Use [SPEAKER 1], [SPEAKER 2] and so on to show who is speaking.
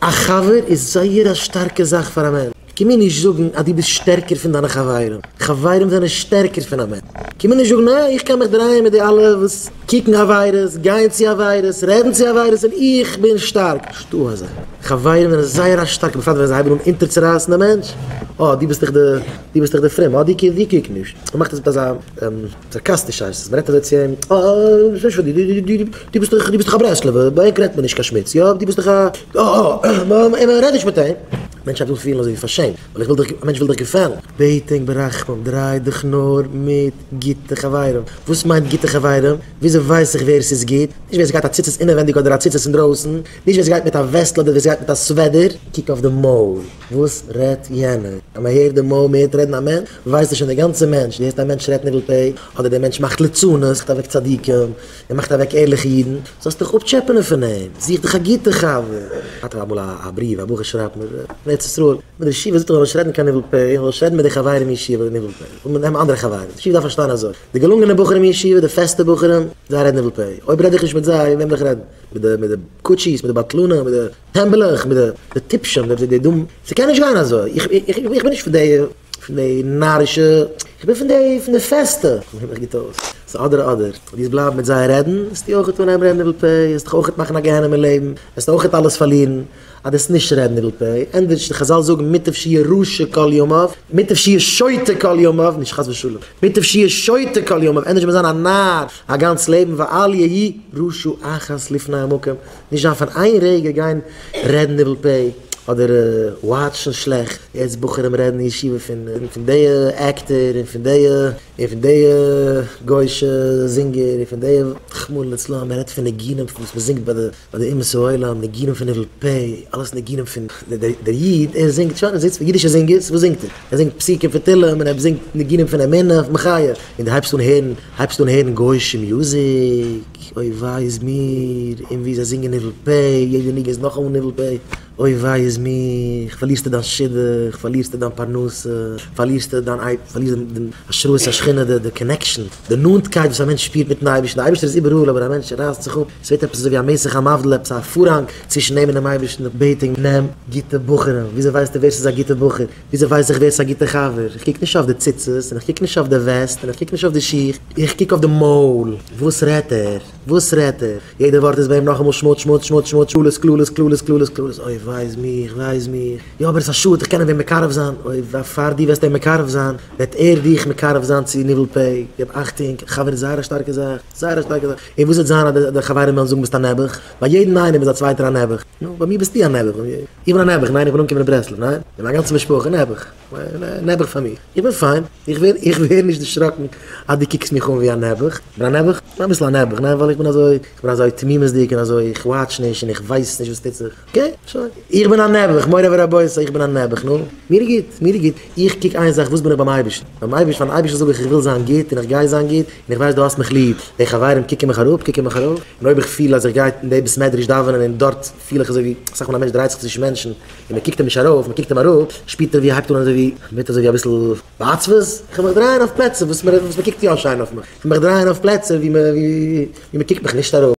[SPEAKER 1] א חבר איז זייער א שטארקע זאך פאר א מענטש. קום מיר נישט זאגן אז דו ביסט שטערקער פון דיינע חברים, חברים זענען שטערקער פון א מענטש. קום מיר נישט זאגן נע איך קען מיך דרייען מיט די אלע וואס קוקן עבירות, גייען צו עבירות, רעדן צו עבירות און איך בין שטארק. נישטא אזא. חברים זענען זייער א שטארקע בפרט ווען זיי הייבן אן אונטערצורייסן די מענטש, אה דו ביסט דאך די דו ביסט דאך די פרום, אה דו קוק נישט. מען מאכט עס מיט אזא סארקאסטיש הייסט עס, מען רעדט אזוי צו אים, אה ס'איז נישט פאר דיר, דו ביסט דאך דו ביסט דאך א ברסלב'ער, ביי ענק רעדט מען נישט קיין שמוץ, יא דו ביסט דאך א אה אה און מען רעדט נישט מיט אים. מענטש הייבט אן פילן אזוי ווי פארשעמט, ווייל איך וויל דיך, א מענטש וויל דיך געפעלן. בעט ענק ברחמים, דריי דיך נאר מיט גוטע חברים. וואס מיינט גוטע חברים? וויאזוי ווייס איך ווער ס'איז גוט? נישט ווער ס'גייט א ציצית אינעווענדיג אדער א ציצית אינדרויסן, נישט ווער ס'גייט מיט א וועסטל אדער ווער ס'גייט מיט א סוועדער. קוק אויף די מויל, וואס רעדט יענער? אז מ'הערט די מויל, מ'הערט רעדן א מענטש, ווייסט ער שוין דער גאנצער מענטש. דו הערסט א מענטש רעדט ניבול פה, אדער דער מענטש מאכט ליצנות, מאכט אוועק צדיקים, ער מאכט אוועק ערליכע אידן, זאלסט דיך אפטשעפענען פון אים, זוך דיך א גוטע חבר. האט ער אמאל א בריוו, א בחור שרייבט מיר, אין ארץ ישראל, מיט די ישיבה זאגט ער זאל נישט רעדן קיין ניבול פה, זאל נישט רעדן מיט די חברים אין ישיבה ניבול פה, זאל מען נעמען אנדערע חברים, די ישיבה דארף פארשטיין אזוי, די געלונגענע בחורים אין ישיבה, די פעסטע בחורים, זיי רעדן ניבול פה, אויב רעד איך נישט מיט זיי, וועם זאל איך רעדן? מיט די מיט די קוטשיס, מיט די בטלנים, מיט די טעמבלעך, מיט די טיפשים, די דומ, ס'קען נישט גיין אזוי, איך איך איך בין נישט פון די פון די נארישע, איך בין פון די פון די פעסטע, איך מיך גוט אויס, ס'איז אדער אדער, דו וועסט בלייבן מיט זיי רעדן, וועסטו אויכעט אנהייבן רעדן ניבול פה, וועסט דיך אויכעט מאכן א גיהנום אין לעבן, וועסט אויכעט אלעס פארלירן, אז דו וועסט נישט רעדן ניבול פה, ענדערש, די חזל זאגן מוטב שיהיה רשע כל ימיו, מוטב שיהיה שוטה כל ימיו, נישט חס ושלום, מוטב שיהיה שוטה כל ימיו, ענדערש מען זיין א נאר א גאנץ לעבן ואל יהי רשע אחת לפני המקום, נישט זיין פאר איין רגע גיין רעדן ניבול פה אדער וואטשן שלעכט, יעצט בחורים רעדן אין ישיבה פון פון די actor און פון די און פון די גוישע זינגער און פון די רחמנא לצלן, מען רעדט פון ניגונים וואס מען זינגט ביי די ביי די אומות העולם, ניגונים פון ניבול פה, אלעס ניגונים פון דער איד, ער זינגט שוין, ער זיצט מיט אידישע זינגערס, וואס זינגט ער? ער זינגט פסוקים פון תהלים און ער זינגט ניגונים פון אמונה, מחיה, און דו הייבסט אן הערן, הייבסט אן הערן גוישע music. אוי וויי איז מיר, און ווי זיי זינגען ניבול פה, יעדע ניגון איז נאכאמאל ניבול פה, אוי וויי איז מיר, פארלירסטו דיין שידוך, פארלירסטו דיין פרנסה, פארלירסטו דיין איי, פארלירסט דעם השראת השכינה, די connection, די נאנטקייט וואס א מענטש שפירט מיטן אייבערשטן, דער אייבערשטער איז איבעראל אבער א מענטש רייסט זיך אפ, עס ווערט עפעס אזוי ווי א מסך המבדיל, עפעס א פארהאנג צווישן אים און דעם אייבערשטן, בעט אים, נעם גוטע בחורים, וויאזוי ווייסטו ווער ס'איז א גוטע בחור? וויאזוי ווייס איך ווער ס'איז א גוטע חבר? איך קוק נישט אויף די ציצית, און איך קוק נישט אויף די וועסט, און איך קוק נישט אויף די שיך, איך קוק אויף די מויל. וואס רעדט ער? וואס רעדט ער? יעדע ווארט איז ביי אים נאכאמאל שמוץ שמוץ שמוץ שמוץ, קללות קללות קללות קללות קללות, אוי וויי איז מיך, וויי איז מיך, יא אבער עס איז א שאד, איך קען אים ווען מקרב זיין, אוי וויי, פאר דו וועסט אים מקרב זיין, וועט ער דיך מקרב זיין צו ניבול פה, געב אכטונג, חבר איז זייער א שטארקע זאך, זייער א שטארקע זאך, און וואס וועט זיין אז די חברים וועלן זאגן ביסט א נעבעך? ביי יעדן איינעם איז א צווייטער א נעבעך, נו, ביי מיר ביסטו א נעבעך, איך בין א נעבעך, ניין איך בין אנגעקומען אין ברסלב, ניין? און מיין גאנצע משפחה, נעבעך, נעבעך פאר מיר, איך בין פיין, איך ווער, איך ווער נישט דערשראקן אז דו קוקסט מיך אן ווי א נעבעך, איך בין א נעבעך? איך בין אביסל א נעבעך, ניין ווייל איך בין אזוי, איך בין אזוי תמימות'דיג און אזוי, איך watch נישט און איך ווייס נישט וואס טוט זיך, okay, שוין, איך בין א נעבעך, מורי ורבותי, איך בין א נעבעך, נו, מיר איז גוט, מיר איז גוט, איך קוק איין זאך, וואס בין איך ביים אייבערשטן? ביים אייבערשטן, פארן אייבערשטן זאג איך איך וויל זיין גוט און איך גיי זיין גוט, און איך ווייס דו האסט מיך ליב, די חברים קוקן מיך אראפ, קוקן מיך ארויף, און אויב איך פיל אז איך גיי אין די בית מדרש דאווענען און דארט פיל איך אזוי ווי, אסאך מאל א מענטש דרייט זיך צווישן מענטשן און מען קוקט אים נישט ארויף, מען קוקט אים אראפ, שפירט ער ווי ער הייבט אן אזוי ווי, ווערט אזוי ווי אביסל בעצבות, איך וועל מיך דרייען אויף פלעצער וואס מען קוקט יא שיין אויף מיך, איך וועל מיך דרייען אויף פלעצער ווי מען קוקט מיך נישט אראפ.